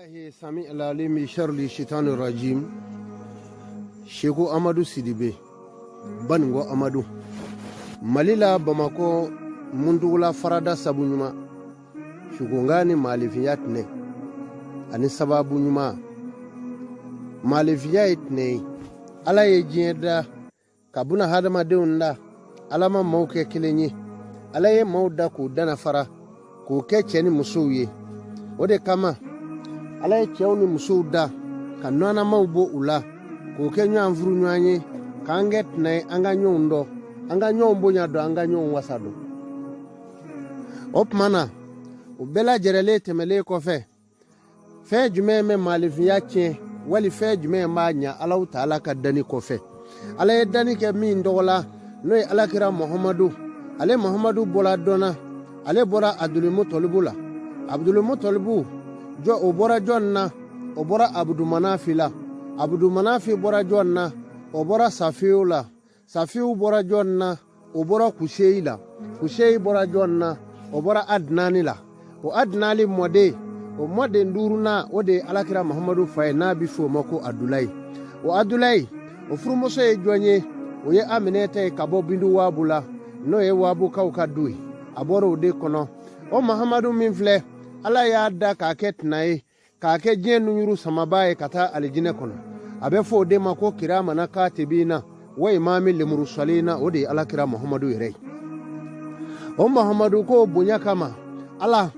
Billahi sami alalimi sharli shitani rajim. Seku Amadu Sidibe, Baningo Amadu. Mali la Bamakɔ Mundugula farada sabu ɲuman. Sukunga ni maalifinya tɛnɛ ani sababu ɲuman. Maalifinya ye tɛnɛ ye. Ala ye diɲɛ da ka buna hadamadenw da. Ala ma maaw kɛ kelen ye. Ala ye maaw da k'u danafara, k'u kɛ cɛ ni musow ye. O de kama Ala ye cɛw ni musow da ka nɔnɔmaw bɔ u la, k'u kɛ ɲɔgɔn furu ɲɔgɔn ye, k'an kɛ tɛnɛ ye, an ka ɲɔgɔn dɔn, an ka ɲɔgɔn bonya dɔn, an ka ɲɔgɔn wasa dɔn. O tuma na, o bɛɛ lajɛrɛlen tɛmɛlen kɔfɛ, fɛn jumɛn bɛ maalifinya tiɲɛ wali fɛn jumɛn b'a ɲa Alahu taala ka danni kɔfɛ? Ala ye danni kɛ min tɔgɔ la, n'o ye alakira Muhamadu. Ale Muhamadu bɔra dɔn na, ale bɔra Abudulmutɔlibu la. Abudulmutɔlibu jɔ, o bɔra jɔn na? O bɔra Abudumanafi la. Abudumanafi bɔra jɔn na? O bɔra Safiyu la. Safiyu bɔra jɔn na? O bɔra Kuseyi la. Kuseyi bɔra jɔn na? O bɔra Adinani la. O Adinani mɔden, o mɔden duurunan, o de ye alakira Muhamadu fa ye, n'a bɛ fɔ o ma ko Adulayi. O Adulayi, o furumuso ye jɔn ye? O ye Aminɛta ye ka bɔ Bindu Waabu la, n'o ye Waabukaw ka du ye. A bɔra o de kɔnɔ. O Muhamadu min filɛ, Ala y'a da k'a kɛ tɛna ye, k'a kɛ diɲɛ nunjuru samabaa ye ka taa alijinɛ kɔnɔ. A bɛ fɔ o de ma ko kiramana katibina wa imami limurusalina. O de ye alakira Muhamadu yɛrɛ ye. O Muhamadu ko bonya kama, Ala,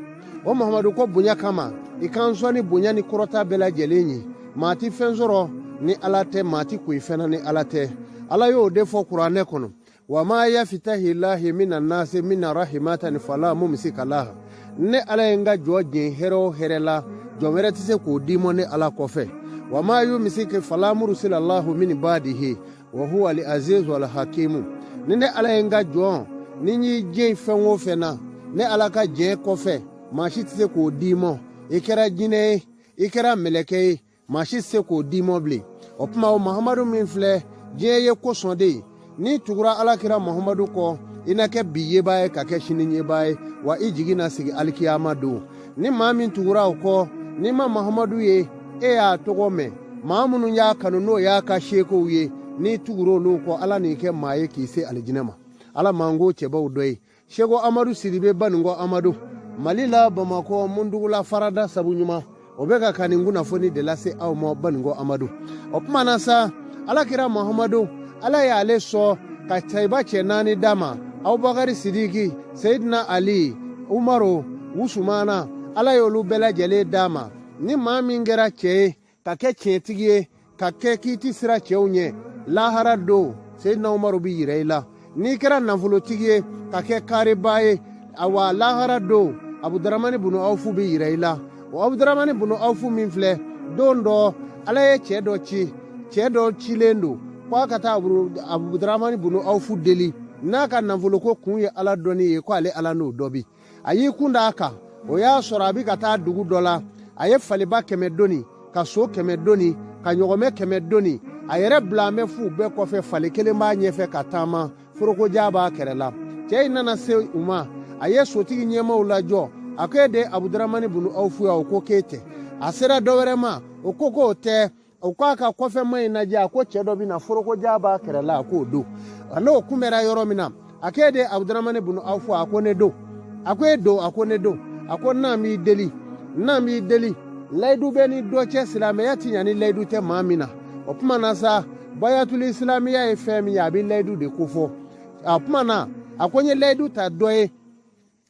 o Muhamadu ko bonya kama, i k'an sɔn ni bonya ni kɔrɔta bɛɛ lajɛlen ye. Maa ti fɛn sɔrɔ ni Ala tɛ, maa ti koyi fɛn na ni Ala tɛ. Ala y'o de fɔ kuranɛ kɔnɔ. Wa ma yafitahi lahi mina nasi mina rahimatani fala mumsika laha. Ne Ala ye n ka jɔn jɛn hɛrɛ o hɛrɛ la, jɔn wɛrɛ tɛ se k'o d'i ma ne Ala kɔfɛ. Wa ma yumisiki fala murusila lahu min badihi wa huwa al azizu al hakimu. Ni ne Ala ye n ka jɔn, ni n y'i jɛn fɛn o fɛn na, ne Ala ka jɛn kɔfɛ, maa si tɛ se k'o d'i ma. I kɛra jinɛ ye, i kɛra mɛlɛkɛ ye, maa si tɛ se k'o d'i ma bilen. O tuma, o Mahamadu min filɛ diɲɛ ye kosɔn de ye, n'i tugura alakira Mahamadu kɔ, i na kɛ bi yebaa ye ka kɛ sini yebaa ye, wa i jigi na sigi alikiyama don. Ni maa min tugura o kɔ, n'i ma Mahamadu ye, e y'a tɔgɔ mɛn, maa minnu y'a kanu, n'o y'a ka sekow ye, n'i tugura olu kɔ, Ala n'i kɛ maa ye k'i se alijinɛ ma. Ala m'an k'o cɛbaw dɔ ye. Seko Amadu Sidibe, Baninko Amadu, Mali la Bamakɔ Mundugula farada sabu ɲuman, o bɛ ka nin kunnafoni de lase aw ma, Baninko Amadu. O tuma na sa, alakira Muhamadu, Ala y'ale sɔn ka sayiba cɛ naani d'a ma: Abubakari Sidiki, Seyidina Ali, Umaru, Usumana. Ala y'olu bɛɛ lajɛlen d'a ma. Ni maa min kɛra cɛ ye, ka kɛ tiɲɛtigi ye, ka kɛ k'i ti siran cɛw ɲɛ, lahara don Seyidina Umaru bi yira i la. N'i kɛra nafolotigi ye, ka kɛ kaaribaa ye, awa lahara don Abudaramani bunu Awufu bi yira i la. O Abudaramani bunu Awufu min filɛ, don dɔ Ala ye cɛ dɔ ci, cɛ dɔ cilen don ko a ka taa Abudaramani bunu Awufu deli, n'a ka nafoloko kun ye Ala dɔnni ye, ko ale Ala n'o dɔ bi. A y'i kun da a kan, o y'a sɔrɔ a bɛ ka taa dugu dɔ la. A ye faliba 100 doni, ka so 100 doni, ka ɲɔgɔmɛ 100 doni. A yɛrɛ bila an bɛ fu bɛɛ kɔfɛ, fali kelen b'a ɲɛfɛ ka taama, forokoja b'a kɛrɛ la. Cɛ in nana se u ma, a ye sotigi ɲɛmaaw lajɔ. A ko: e de ye Abudaramani bunu Awufu ye? O ko k'e tɛ. A sera dɔ wɛrɛ ma, o ko k'o tɛ. O k'a ka kɔfɛma in lajɛ, a ko cɛ dɔ bɛ na, forokoja b'a kɛrɛ la, a k'o don. A n'o kunbɛra yɔrɔ min na, a k'e de ye Abudaramani bunu Awufu? A ko ne don. A ko e don? A ko ne don. A ko n'an b'i deli, n'an b'i deli, layidu bɛ ni dɔ cɛ, silamɛya ti ɲa ni layidu tɛ maa min na. O tuma na sa, bayatuli silamɛya ye fɛn min ye, a bɛ layidu de kofɔ. A tuma na, a ko n ye layidu ta dɔ ye,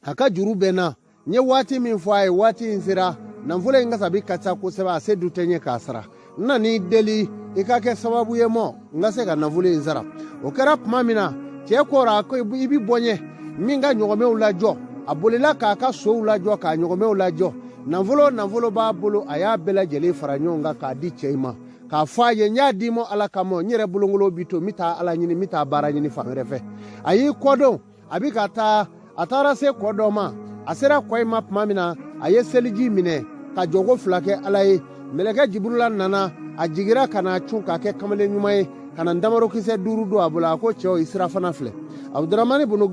a ka juru bɛ n na. N ye waati min fɔ a ye, waati in sera, nafolo in kasabi ka ca kosɛbɛ, a se du tɛ n ye k'a sara. N nan'i deli i ka kɛ sababu ye mɔ n ka se ka nafolo in sara. O kɛra tuma min na, cɛ kɔrɔ, a ko i bɛ bɔ n ɲɛ min ka ɲɔgɔmɛw lajɔ. A bolila k'a ka sow lajɔ, k'a ɲɔgɔmɛw lajɔ. Nafolo nafolo b'a bolo, a y'a bɛɛ lajɛlen fara ɲɔgɔn kan k'a di cɛ in ma, k'a fɔ a ye: n y'a d'i ma Ala kama, n yɛrɛ bolongolo bi to, n bɛ taa Ala ɲini, n bɛ taa baara ɲini fan wɛrɛ fɛ. A y'i kɔdon, a bɛ ka taa, a taara se kɔ dɔ ma. A sera kɔ in ma tuma min na, a ye seliji minɛ ka jɔko fila kɛ Ala ye. Mɛlɛkɛ Jiburula nana, a jigira ka na cun k'a kɛ kamalen ɲuman ye, ka na ntamarokisɛ 5 don a bolo. A ko: cɛw, i sirafana filɛ. Abudaramani bunu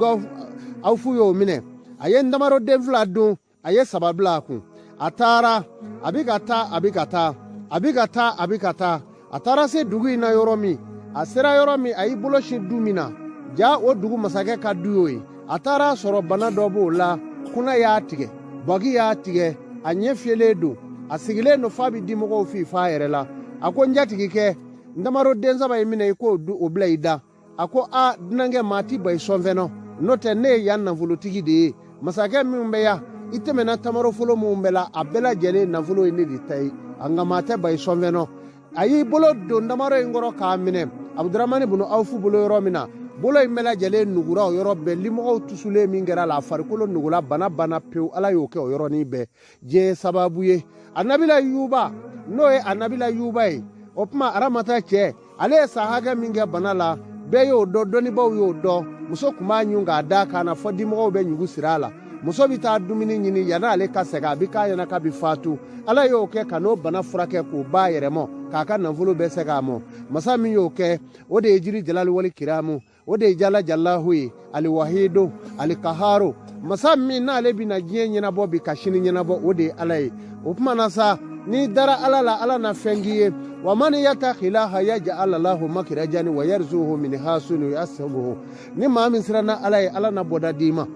Awufu y'o minɛ, a ye ntamaro den fila dun, a ye 3 bila a kun. A taara, a bɛ ka taa, a bɛ ka taa, a bɛ ka taa, a bɛ ka taa. A taara se dugu in na yɔrɔ min, a sera yɔrɔ min, a y'i bolo sin du min na, ja o dugu masakɛ ka du y'o ye. A taara sɔrɔ bana dɔ b'o la, kuna y'a tigɛ, bagi y'a tigɛ, a ɲɛ fiyɛlen don, a sigilen don f'a bɛ dimɔgɔw fifa a yɛrɛ la. A ko n jatigikɛ, n tamaro den saba in minɛ i k'o o bila i da. A ko a dunankɛ, maa ti ban i sɔnfɛn nɔ, n'o tɛ ne ye yan nafolotigi de ye. Masakɛ minnu bɛ yan, i tɛmɛna tamaro folo minnu bɛɛ la, a bɛɛ lajɛlen nafolo ye ne de ta ye, nka maa tɛ ban i sɔnfɛn nɔ. A y'i bolo don tamaro in kɔrɔ k'a minɛ Abuduramani bunu Awufu bolo yɔrɔ min na, bolo in bɛɛ lajɛlen nugura o yɔrɔ bɛɛ. Limɔgɔw tusulen min kɛra la, a farikolo nugula, bana banna pewu. Ala y'o kɛ o yɔrɔnin bɛɛ. Diɲɛ sababu ye anabila Yuba, n'o ye anabila Yuba ye. O tuma Aramata cɛ, ale ye san hakɛ min kɛ bana la, bɛɛ y'o dɔn, dɔnnibaaw y'o dɔn. Muso tun b'a ɲun k'a da kan na fɔ dimɔgɔw bɛ ɲugu siri a la. Muso bɛ taa dumuni ɲini, yanni ale ka sɛgɛn, a bɛ k'a ɲɛna k'a bɛ fatu. Ala y'o kɛ ka n'o bana furakɛ k'o ba yɛrɛ mɔ, k'a ka nafolo bɛɛ sɛgɛ a mɔ. Masa min y'o kɛ, o de ye jiri jalali wali kiramu, o de ye jala jalahu ye, aliwahido alikaharo. Masa min n'ale bɛna diɲɛ ɲɛnabɔ bi ka sini ɲɛnabɔ, o de ye Ala ye. O tuma na sa, n'i dara Ala la, Ala na fɛn k'i ye. Wa man yatakilaha yaj'al lahu makirajani wa yarzuhu min hasunu yasabuhu. Ni maa min siranna Ala ye, Ala na bɔda d'i ma,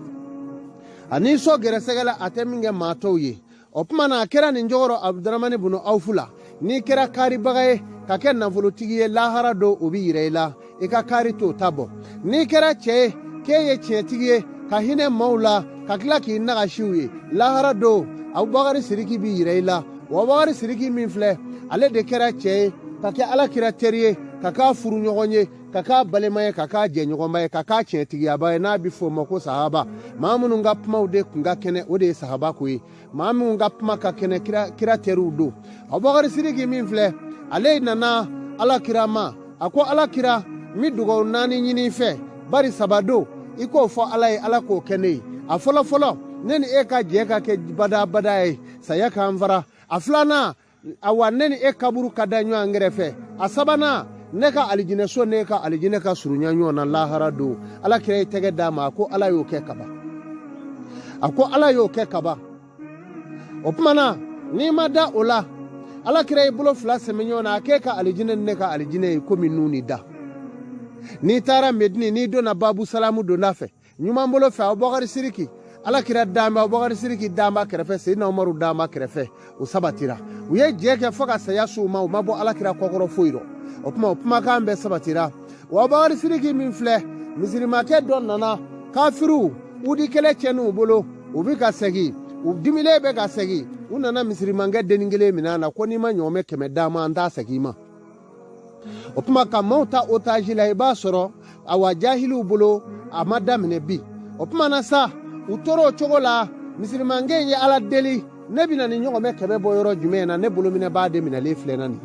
a n'i sɔn gɛrɛsɛgɛ la, a tɛ min kɛ maa tɔw ye. O tuma na a kɛra nin cogo rɔ Abuduramani bunu Awufu la. N'i kɛra kaaribaga ye ka kɛ nafolotigi ye, lahara don o bɛ yira i la, i ka kaari t'o ta bɔ. N'i kɛra cɛ ye k'e ye tiɲɛtigi ye, ka hinɛ maaw la, ka tila k'i nagasi u ye, lahara don Abubakari Siriki bɛ yira i la. Wa Abubakari Siriki min filɛ, ale de kɛra cɛ ye ka kɛ Ala kira teri ye, ka k'a furuɲɔgɔn ye, ka k'a balima ye, ka k'a jɛɲɔgɔnba ye, ka k'a tiɲɛtigiyaba ye, n'a bɛ f'o ma ko sahaba. Maa minnu ka kumaw de kun ka kɛnɛ, o de ye sahaba ko ye. Maa minnu ka kuma ka kɛnɛ, kira teriw don. Abubakari Siriki min filɛ, ale nana Ala kira ma, a ko Ala kira, n bɛ dugawu naani ɲini i fɛ, bari saba don, i k'o fɔ Ala ye, Ala k'o kɛ ne ye. A fɔlɔ fɔlɔ, ne ni e ka jɛ ka kɛ badabada ye, saya k'an fara. A filanan, awa ne ni e kaburu ka da ɲɔgɔn kɛrɛfɛ. A sabanan, ne ka alijinɛso ne ka alijinɛ ka surunya ɲɔgɔn na lahara don. Ala kira ye tɛgɛ d'a ma, a ko Ala y'o kɛ kaban, a ko Ala y'o kɛ kaban. O tuma na n'i ma da o la, Ala kira y'i bolo fila sɛmɛ ɲɔgɔn na, a k'e ka alijinɛ ni ne ka alijinɛ ye komi nun ni da. N'i taara Medini, n'i donna Babu Salamu donda fɛ, ɲuman bolo fɛ, Abubakari Siriki, Ala kira dan bɛ, Abubakari Siriki dan b'a kɛrɛfɛ, Seyidina Umaru dan b'a kɛrɛfɛ. O sabatira, u ye jɛ kɛ fo ka saya s'u ma, u ma bɔ Ala kira kɔkɔrɔ foyi rɔ. O tuma o kumakan bɛɛ sabatira. Wa Abubakari Siriki min filɛ, misirimakɛ dɔ nana, kafiriw udi kɛlɛ tiɲɛn'u bolo, u bɛ ka segin, u dimilen bɛ ka segin, u nana misirimakɛ dennin kelen minɛ a na ko n'i ma ɲɔgɔmɛ 100 d'a ma, an t'a segin i ma. O tuma ka maaw ta otage la, i b'a sɔrɔ awa jahiliw bolo a ma daminɛ bi. O tuma na sa, u tora o cogo la. Misirimankɛ in ye Ala deli, ne bɛna nin ɲɔgɔmɛ 100 bɔ yɔrɔ jumɛn na? Ne bolominɛbaa de minɛlen filɛ na nin.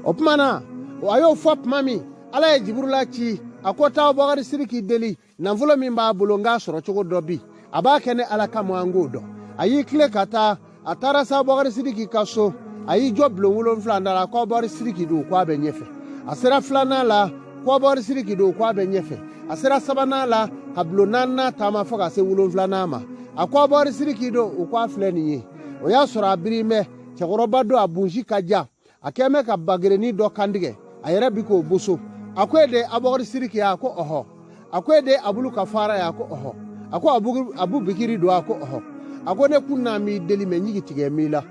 O tuma na a y'o fɔ tuma min, Ala ye Jiburula ci, a ko taa Abubakari Siriki deli, nafolo min b'a bolo n k'a sɔrɔ cogo dɔ bi, a b'a kɛ ne Ala kama, an k'o dɔn. A y'i tile ka taa, a taara sa Abubakari Sidiki ka so, a y'i jɔ bulon 7 da la, ko Abubakari Sidiki don, ko a bɛ ɲɛfɛ. A sera filanan la, ko Abubakari Sidiki don, ko a bɛ ɲɛfɛ. A sera sabanan la, ka bulon naaninan taama fo ka se wolonfilanan ma, a ko Abubakari Sidiki don, o ko a filɛ nin ye. O y'a sɔrɔ a birilen bɛ, cɛkɔrɔba don, a bunsi ka jan, a kɛn bɛ ka bagerenin dɔ kantigɛ, a yɛrɛ bi k'o boso. A ko e de ye Abubakari Sidiki ye? A ko ɔhɔ. A ko e de ye Abulu Kafara ye? A ko ɔhɔ. A ko Abu Bikiri don? A ko ɔhɔ. A ko ne kun n'a m'i deli, mɛ n jigi tigɛ m'i la.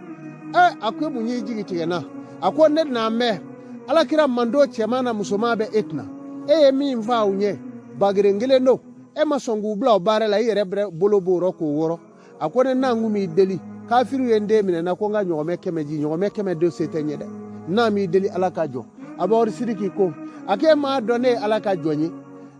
Ɛ, a ko e mun y'i jigi tigɛ n na? A ko ne n'a mɛn Alakira mando cɛman na musoman bɛ e kunna, e ye min faa u ɲɛ bageren kelen don, e ma sɔn k'u bila o baara la, i yɛrɛ bolo b'o rɔ k'o wɔrɔ. A ko ne n'a kun m'i deli, kafiriw ye n den minɛ na ko n ka ɲɔgɔmɛ 100 ji, ɲɔgɔmɛ 100 don se tɛ n ye dɛ, n'a m'i deli Ala ka jɔn. Abubakari Sidiki ko a k'e m'a dɔn ne ye Ala ka jɔn ye,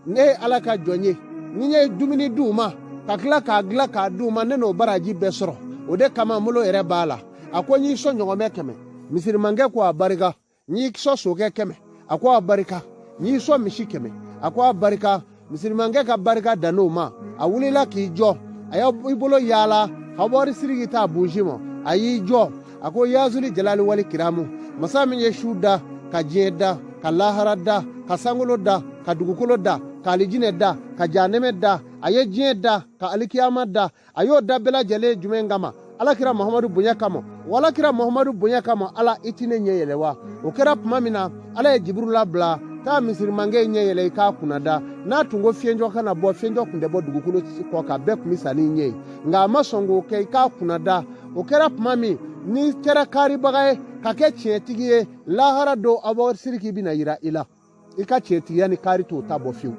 ne ye Ala ka jɔn ye, ni n ye dumuni di u ma ka tila k'a dilan k'a di u ma, ne n'o baraji bɛɛ sɔrɔ, o de kama n bolo yɛrɛ b'a la. A ko n y'i sɔn ɲɔgɔmɛ 100. Misirimankɛ ko a barika. N y'i sɔn sokɛ 100. A ko a barika. N y'i sɔn misi 100. A ko a barika. Misirimankɛ ka barika dann'o ma, a wulila k'i jɔ, a y'i bolo yaala Abubakari Sidiki ta bunsi ma, a y'i jɔ, a ko yazuli jalali wali kiramu, masa min ye su da ka diɲɛ da ka lahara da ka sankolo da ka dugukolo da ka alijinɛ da ka janɛmɛ da, a ye diɲɛ da ka alikiyama da, a y'o da bɛɛ lajɛlen jumɛn kama? Alakira Muhamadu bonya kama, o Alakira Muhamadu bonya kama, Ala i ti ne ɲɛ yɛlɛ wa? O kɛra tuma min na, Ala ye Jibirila bila taa misirimankɛ ɲɛ yɛlɛ i k'a kunna da. N'a tun ko fiɲɛjɔ kana bɔ, fiɲɛjɔ tun tɛ bɔ dugukolo kɔ kan, bɛɛ tun bɛ sa n'i ɲɛ ye. Nka a ma sɔn k'o kɛ, i k'a kunna da. O kɛra tuma min, n'i kɛra kaaribaga ye ka kɛ tiɲɛtigi ye, lahara don Abubakar Siriki bɛna yira i la. I ka tiɲɛtigiya ni kaari t'o ta bɔ fiyewu.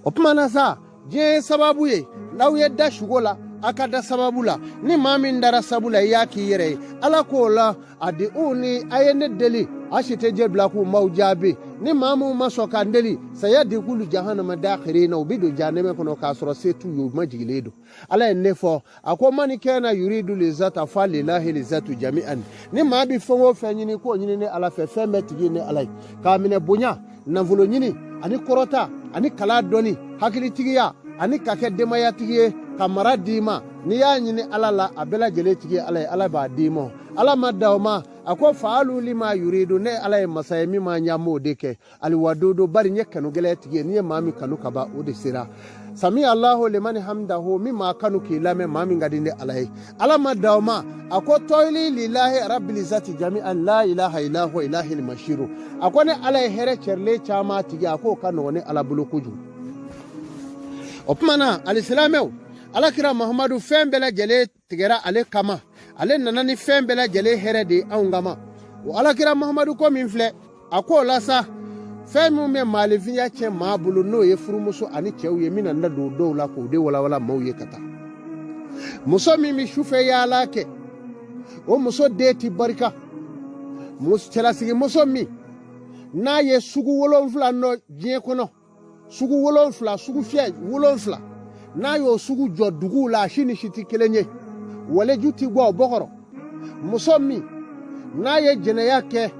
O tuma na sa, diɲɛ ye sababu ye. N'aw ye da sugo la, a ka da sababu la. Ni maa min dara sabu la, i y'a k'i yɛrɛ ye. Ala k'o la a di u ni a ye ne deli, a si tɛ jɛ bila k'u m'aw jaabi. Ni maa minnu ma sɔn ka n deli, saya dikulu jahanama dakhirina, u bɛ don jahanama kɔnɔ k'a sɔrɔ se t'u ye, u majigilen don. Ala ye ne fɔ, a ko mani kɛna yuridu lizata fa lilahi lizatu jami'an. Ni maa bɛ fɛn o fɛn ɲini, k'o ɲini ne Ala fɛ, fɛn bɛɛ tigi ne Ala ye. K'a minɛ bonya, nafolo ɲini, ani kɔrɔta, ani kalan dɔnni, hakilitigiya, ani ka kɛ denbayatigi ye, ka mara d'i ma. N'i y'a ɲini Ala la, a bɛɛ lajɛlen tigi ye Ala ye, Ala b'a d'i ma. Ala ma da o ma, a ko faalu lima yuridu, ne Ala ye masa ye min ma ɲa, m'o de kɛ. Aliwadodo, bari n ye kanu gɛlɛya tigi ye. N'i ye maa min kanu ka ban, o de sera. Sami Alahu limani hamdahu, min maa kanu k'i lamɛn, maa min ka di ne Ala ye. Ala ma da o ma, a ko tɔyili lilahi rabbil zati jami'an la ilaha illa huwa ilahil mashiru. A ko ne Ala ye hɛrɛ cɛrilen caman tigi, a k'o ka nɔgɔn ne Ala bolo kojugu. O tuma na, alisilamɛw, Alakira Muhamadu fɛn bɛɛ lajɛlen tigɛra ale kama, ale nana ni fɛn bɛɛ lajɛlen hɛrɛ de ye anw kama. O Alakira Muhamadu ko min filɛ, a k'o la sa, fɛn min bɛ maaninfinya tiɲɛ maa bolo, n'o ye furumuso ani cɛw ye, n bɛna n da don dɔw la k'o de walawala maaw ye ka taa. Muso min bɛ sufɛ yaala kɛ, o muso den ti barika. Cɛlasigimuso min n'a ye sugu 7 nɔ diɲɛ kɔnɔ, sugu 7, sugu fiyɛ 7, n'a y'o sugu jɔ duguw la, a si ni si tɛ kelen ye, waleju ti bɔ o bɔgɔrɔ. Muso min n'a ye jɛnɛya kɛ,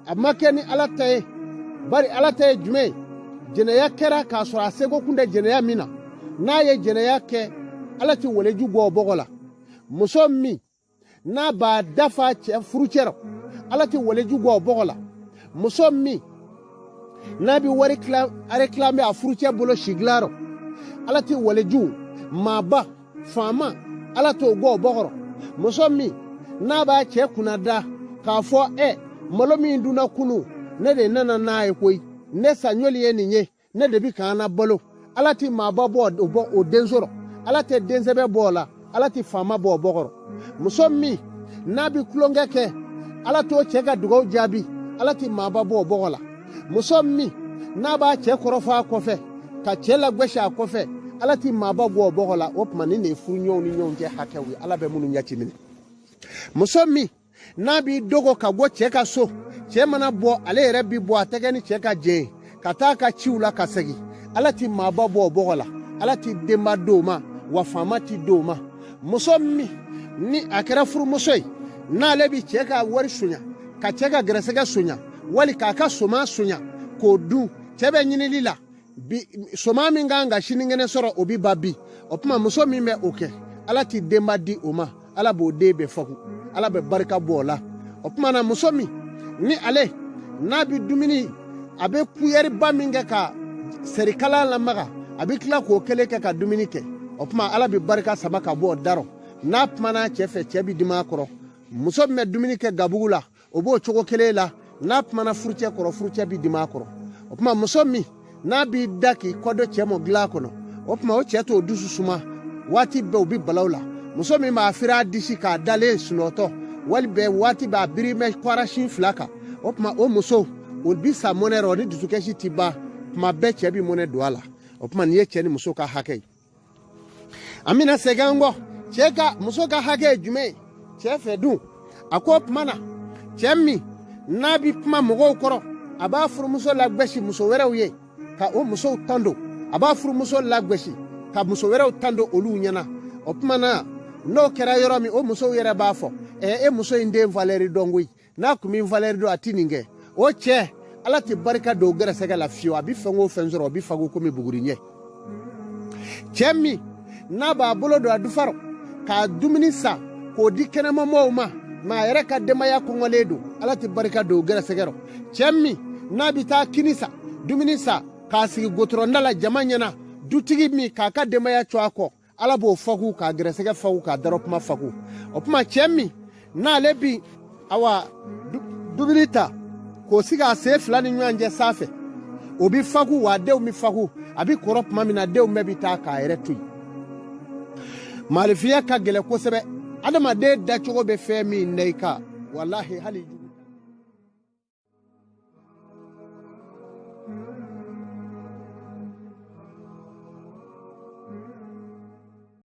a ma kɛ ni Ala ta ye, bari Ala ta ye jumɛn ye? Jɛnɛya kɛra k'a sɔrɔ a seko kun tɛ jɛnɛya min na, n'a ye jɛnɛya kɛ, Ala ti waleju bɔ o bɔgɔ la. Muso min n'a b'a dafa cɛ furucɛ rɔ, Ala tɛ waleju bɔ o bɔgɔ la. Muso min n'a bɛ wari réclamer a furucɛ bolo sigilan rɔ, Ala tɛ waleju, maaba, faama, Ala t'o bɔ o bɔgɔ rɔ. Muso min n'a b'a cɛ kunna da k'a fɔ, ɛ, malo min dunna kunu, ne de nana n'a ye koyi, ne saɲɔli ye nin ye, ne de bi k'an na balo, Ala ti maaba bɔ o bɔ o denso rɔ, Ala tɛ densɛbɛ bɔ o la, Ala ti faama bɔ o bɔgɔrɔ. Muso min n'a bi tulonkɛ kɛ, Ala t'o cɛ ka dugaw jaabi, Ala ti maaba bɔ o bɔgɔ la. Muso min n'a b'a cɛ kɔrɔfɔ a kɔfɛ, ka cɛ lagosi a kɔfɛ, Ala ti maaba bɔ o bɔgɔ la. O tuma nin de ye furuɲɔgɔnw ni ɲɔgɔn cɛ hakɛw ye, Ala bɛ minnu ɲɛci minɛ. Muso min n'a b'i dogo ka bɔ cɛ ka so, cɛ mana bɔ, ale yɛrɛ bi bɔ, a tɛ kɛ ni cɛ ka jɛn ye, ka taa a ka ciw la ka segin, Ala ti maaba bɔ o bɔgɔ la, Ala ti denba d'o ma, wa faama ti d'o ma. Muso min ni a kɛra furumuso ye, n'ale bi cɛ ka wari sonya, ka cɛ ka gɛrɛsɛgɛ sonya, wali k'a ka soma sonya k'o dun, cɛ bɛ ɲinili la bi, soma min kan ka sinikɛnɛ sɔrɔ, o bi ba bi. O tuma muso min bɛ o kɛ, Ala ti denba di o ma, Ala b'o den bɛɛ fagu, Ala bɛ barika bɔ o la. O tuma na, muso min ni ale n'a bɛ dumuni, a bɛ kuyɛriba min kɛ ka serikala lamaga, a bɛ tila k'o kelen kɛ ka dumuni kɛ, o tuma Ala bɛ barika sama ka bɔ o darɔ. N'a kumana cɛ fɛ, cɛ bɛ dimi a kɔrɔ. Muso min bɛ dumuni kɛ gabugu la, o b'o cogo kelen la, n'a kumana furucɛ kɔrɔ, furucɛ bɛ dimi a kɔrɔ. O tuma muso min n'a b'i da k'i kɔdɔ cɛ mɔ dilan kɔnɔ, o tuma o cɛ t'o dusu suma, waati bɛɛ o bɛ balaw la. Muso min b'a firi a disi k'a dalen sunɔtɔ, wali bɛɛ waati b'a biri bɛ kwarasin 2 kan, o tuma o muso o bi sa mɔnɛ rɔ, ni dusukasi ti ban, tuma bɛɛ cɛ bi mɔnɛ don a la. O tuma nin ye cɛ ni muso ka hakɛ ye. An bɛna segin an kɔ, cɛ ka muso ka hakɛ ye jumɛn ye cɛ fɛ dun? A ko o tuma na, cɛ min n'a bɛ kuma mɔgɔw kɔrɔ, a b'a furumuso lagosi muso wɛrɛw ye ka o musow tando, a b'a furumuso lagosi ka muso wɛrɛw tando olu ɲɛna. O tuma na, n'o kɛra yɔrɔ min, o musow yɛrɛ b'a fɔ, ɛ, e muso in den valeur dɔn koyi, n'a kun bɛ valeur dɔn, a ti nin kɛ. O cɛ, Ala tɛ barika don gɛrɛsɛgɛ la fiyewu, a bɛ fɛn o fɛn sɔrɔ, o bɛ fago komi buguri ɲɛ. Cɛ min n'a b'a bolo don a dufa rɔ k'a dumuni san k'o di kɛnɛmamɔgɔw ma, mɛ a yɛrɛ ka denbaya kɔngɔlen don, Ala tɛ barika don gɛrɛsɛgɛ rɔ. Cɛ min n'a bɛ taa kini san, dumuni san, k'a sigi gotɔrɔnda la jama ɲɛna, dutigi min k'a ka denbaya to a kɔ, Ala b'o fagu k'a gɛrɛsɛgɛ fagu k'a darɔkuma fagu. O tuma cɛ min n'ale bi awa dumuni ta k'o sigi a sen fila ni ɲɔgɔn cɛ sanfɛ, o bi fagu wa denw bi fagu. A bi kɔrɔ tuma min na, denw bɛɛ bi taa k'a yɛrɛ to yen. Maalifiya ka gɛlɛn kosɛbɛ. Adamaden dacogo bɛ fɛn min da i kan, walahi hali jugu.